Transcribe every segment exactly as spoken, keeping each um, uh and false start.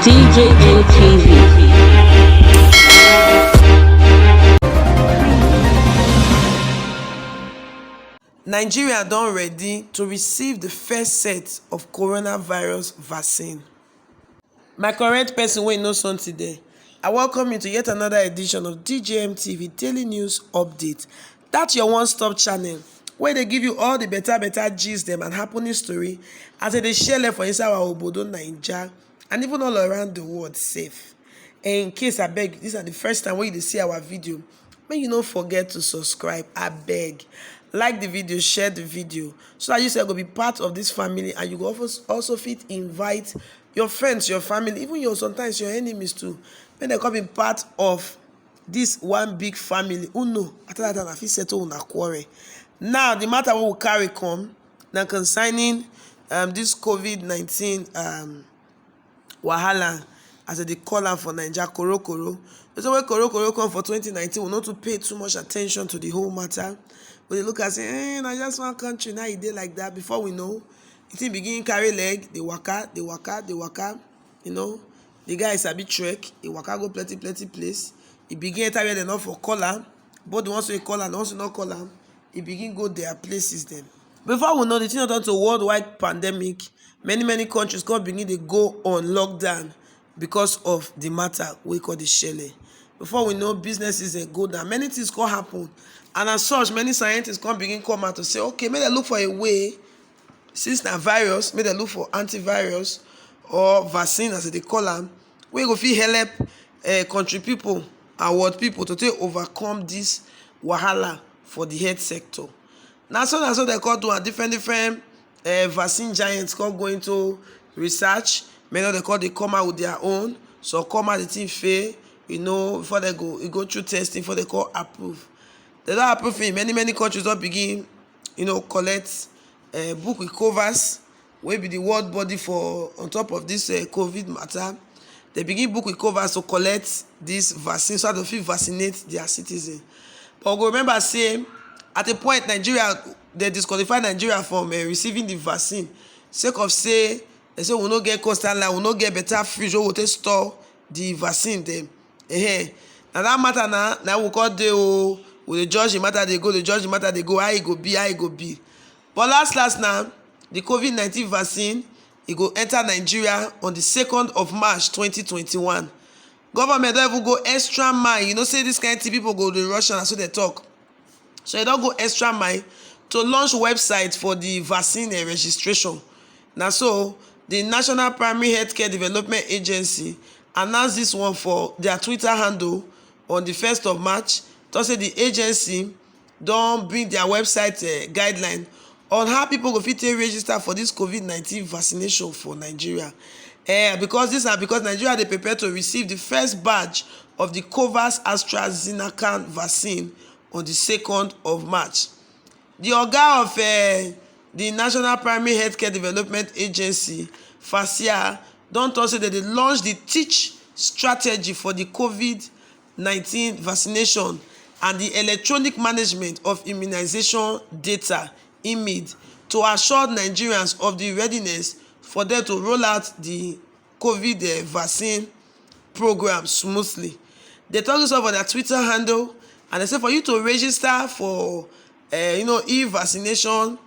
D J M T V. Nigeria don ready to receive the first set of coronavirus vaccine. My correct person wey know something there, I welcome you to yet another edition of D J M T V Daily News Update. That's your one-stop channel where they give you all the better better gist dem and happening story as e dey shele for inside our obodo Naija and even all around the world sef. In case, abeg, this na the first time wey you dey see our video, make you no forget to subscribe, abeg. Like the video, share the video, so that you sef go be part of this family and you go also, also fit invite your friends, your family, even your, sometimes your enemies too, make dem come be part of this one big family. Who know, after that time, I fit settle una quarrel. Now, the matter wey we carry come na concerning um, this COVID nineteen um, wahala, as dem dey call am for Naija, korokoro. You know say when korokoro come for twenty nineteen, we no too pay too much attention to the whole matter. We dey look am say, eh, na just one country na e dey like that. Before we know, the thing begin carry leg, dey waka, dey waka, dey waka. You know, the guy sabi trek, e waka go plenty plenty place. E begin enter where dem no for call am, both the ones wey call am, the ones wey no call am, e begin go their places dem. Before we know, the thing don turn to worldwide pandemic. Many many countries come begin dey go on lockdown because of the matter wey call the shele. Before we know, businesses dey go down, many things come happen, and as such, many scientists come begin come out to say, okay, make dem look for a way, since na virus, make dem look for antivirus or vaccine, as dem dey call am, wey go fit help uh, country people and world people to take overcome this wahala for the health sector. Na so na so dem come do am. Different different uh, vaccine giants come go into research. Many of dem come dey come out with their own. So come out the thing fail, you know, before dem go, e go through testing, before dem come approve. Dem don approve it. Many many countries don begin, you know, collect uh, book with COVAS, wey be the world body for on top of this uh, COVID matter. Dem begin book with COVAS to collect this vaccine so that dem fit vaccinate their citizens. But we go remember say at a point, Nigeria, dem disqualify Nigeria from uh, receiving the vaccine sake of say dem say we no get constant line, we no get better fridge wey we take store the vaccine dem. Ehen. Na that matter na, na we come dey o, we dey judge the matter dey go, dey judge the matter dey go, how e go be, how e go be. But last last na, the COVID nineteen vaccine, e go enter Nigeria on the second of March twenty twenty-one. Government don even go extra mile. You know say this kind thing, people go dey rush am, na so dem talk. So e don go extra mile to launch website for the vaccine eh, registration. Na so the National Primary Healthcare Development Agency announce this one for their Twitter handle on the first of March. Talk say the agency don bring their website eh, guideline on how people go fit take register for this COVID nineteen vaccination for Nigeria. Eh, because this na because Nigeria dey prepare to receive the first batch of the COVAS AstraZeneca vaccine on the second of March. The oga of eh, the National Primary Healthcare Development Agency, FASIA, don talk say dem dey launch the teach strategy for the COVID nineteen vaccination and the electronic management of immunization data, EMID, to assure Nigerians of the readiness for them to roll out the COVID eh, vaccine program smoothly. Dem talk this one for their Twitter handle and dem say for you to register for uh, you know, e-vaccination,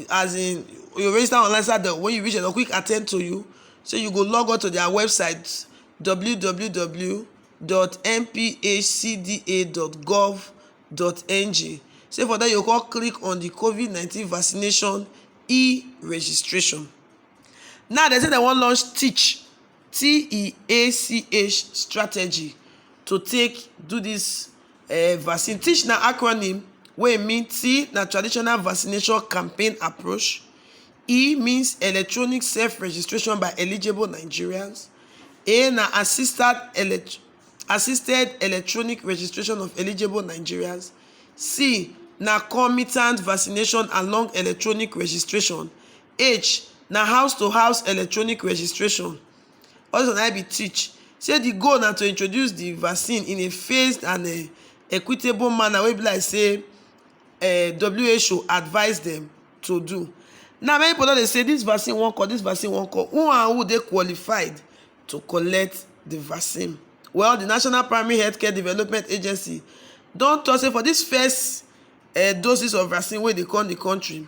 as in you register online so that when you reach, dem go quick attend to you. So you go log on to their website, w w w dot n p h c d a dot gov dot n g. Say for there you go click on the COVID nineteen vaccination e-registration. Now dem say dem wan launch teach, T E A C H strategy to take do this uh, vaccine. Teach na acronym wey mean T na traditional vaccination campaign approach. E means electronic self-registration by eligible Nigerians. A na assisted, elect- assisted electronic registration of eligible Nigerians. C na commutant vaccination along electronic registration. H na house to house electronic registration. Also na be teach. Say the goal na to introduce the vaccine in a phased and a equitable manner wey be like say uh, W H O advise them to do. Now many people don dey say this vaccine wan come, this vaccine wan come. Who and who dey qualified to collect the vaccine. Well, the National Primary Healthcare Development Agency don talk say for this first uh, doses of vaccine wey dey come the country,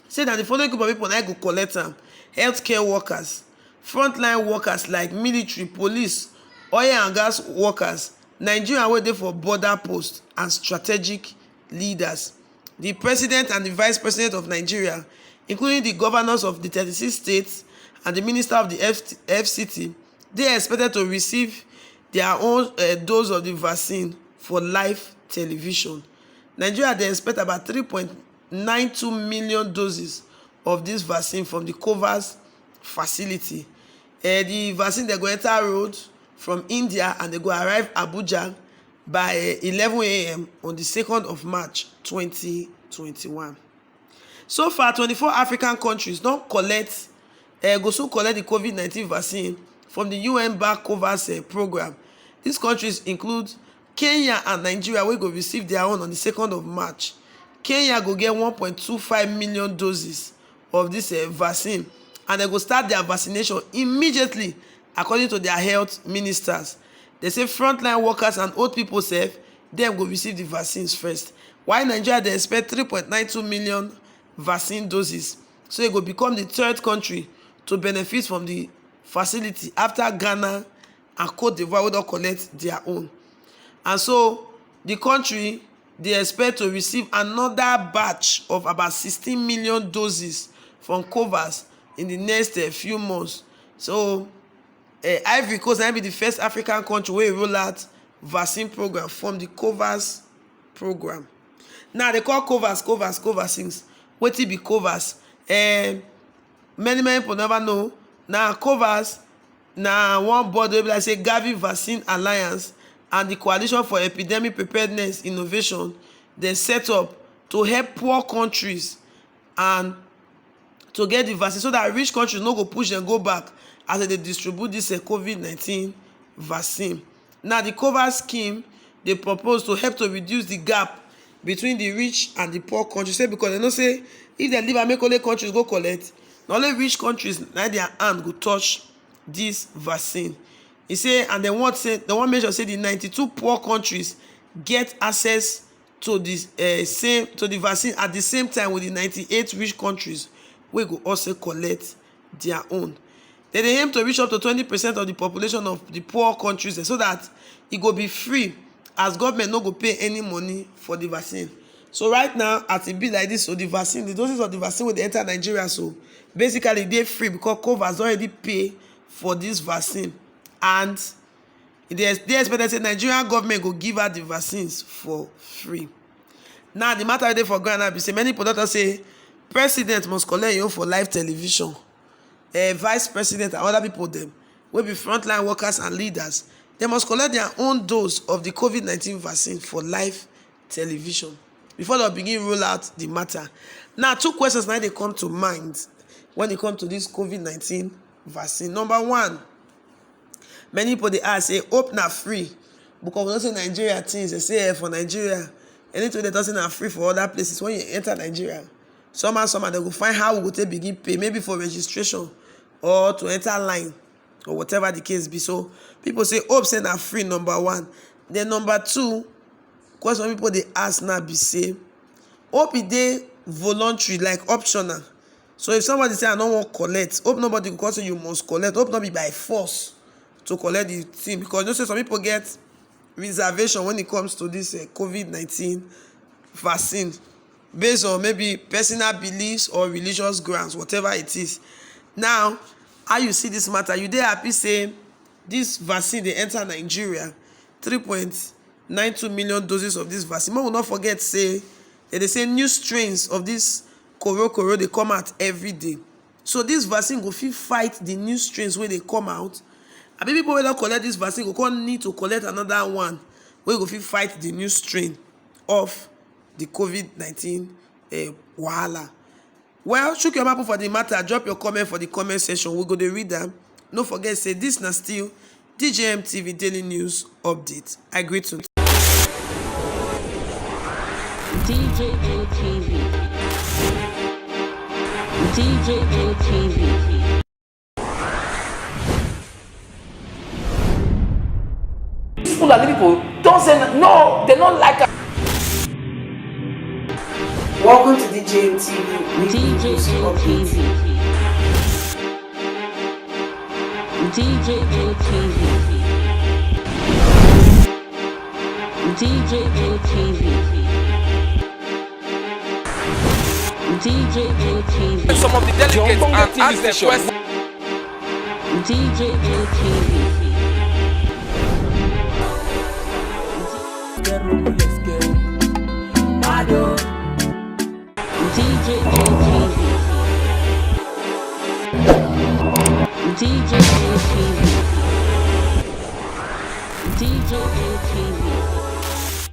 say na the following group of people na go collect am: healthcare workers, frontline workers like military, police, oil and gas workers, Nigerian wey dey for border post, and strategic leaders. The president and the vice president of Nigeria, including the governors of the thirty-six states and the minister of the F- FCT, dey expected to receive their own uh, dose of the vaccine for live television. Nigeria dey expect about three point nine two million doses of this vaccine from the COVAX facility. Uh, the vaccine dey go enter road from India and dey go arrive Abuja by uh, eleven a.m. on the second of March twenty twenty-one. So far, twenty-four African countries don collect uh, go soon collect the COVID nineteen vaccine from the U N backed COVAX uh, program. These countries include Kenya and Nigeria, wey go receive their own on the second of March. Kenya go get one point two five million doses of this uh, vaccine, and dem go start their vaccination immediately, according to their health ministers. Dem say frontline workers and old people sef, dem go receive the vaccines first. While Nigeria dey expect three point nine two million vaccine doses, so e go become the third country to benefit from the facility after Ghana and Cote d'Ivoire, wey don collect their own. And so the country dey expect to receive another batch of about sixteen million doses from COVAX in the next uh, few months. So uh, Ivory Coast na be the first African country wey roll out vaccine program from the COVAX program. Now they call COVAX, COVAX, COVAX things. Wetin be COVAX? Um, many many people never know. Now COVAX na one body wey be like say Gavi Vaccine Alliance and the Coalition for Epidemic Preparedness Innovation dem set up to help poor countries and to get the vaccine, so that rich countries no go push them go back as they distribute this uh, COVID nineteen vaccine. Now the COVAX scheme dey propose to help to reduce the gap between the rich and the poor countries. Say because they know say if they leave am make only countries go collect, na only rich countries na their hand go touch this vaccine. He say and they want say they want make sure say the ninety-two poor countries get access to the uh, same to the vaccine at the same time with the ninety-eight rich countries wey go also collect their own. They dey aim to reach up to twenty percent of the population of the poor countries so that e go be free, as government no go pay any money for the vaccine. So right now, as e be like this, so the vaccine, the doses of the vaccine wey dey enter Nigeria, so basically e dey free because COVAX don already pay for this vaccine, and e dey dey expected say Nigerian government go give out the vaccines for free. Now the matter wey dey for ground now be say many people don talk say president must collect im own for live television. Uh, vice president and other people dem wey be frontline workers and leaders, they must collect their own dose of the COVID nineteen vaccine for live television before they begin roll out the matter. Now two questions now dey come to mind when it comes to this COVID nineteen vaccine. Number one, many people dey ask say hope na free, because we know say Nigeria things dey say eh, for Nigeria, anything wey dem talk say na free for other places, when you enter Nigeria, somehow somehow dem go find how we go take begin pay, maybe for registration or to enter line or whatever the case be. So people say hope say na free, number one. Then number two, question people dey ask now be say hope e dey voluntary, like optional. So if somebody say I no wan collect, hope nobody go come say you must collect. Hope no be by force to collect the thing, because you know say some people get reservation when it comes to this uh, COVID nineteen vaccine based on maybe personal beliefs or religious grounds, whatever it is. Now, how you see this matter? You dey happy say this vaccine dey enter Nigeria, three point nine two million doses of this vaccine. Make we not forget say they dey say new strains of this koro koro dey come out every day. So this vaccine go fit fight the new strains wey dey come out. Abi people wey don collect this vaccine go come need to collect another one wey go fit fight the new strain of the COVID nineteen uh, wahala. Well, chook your mouth for the matter. Drop your comment for the comment section. We go dey read them. No forget say this na still D J M T V Daily News Update. I greet you. D J M T V. D J M T V. People don't say no, they don't like am. Welcome to D J M T V. Weekly music updates. D J M T V. D J M T V. D J M T V. Some of the delegates and ask them questions. D J M T V. D J M T V. D J M T V. D J M T V.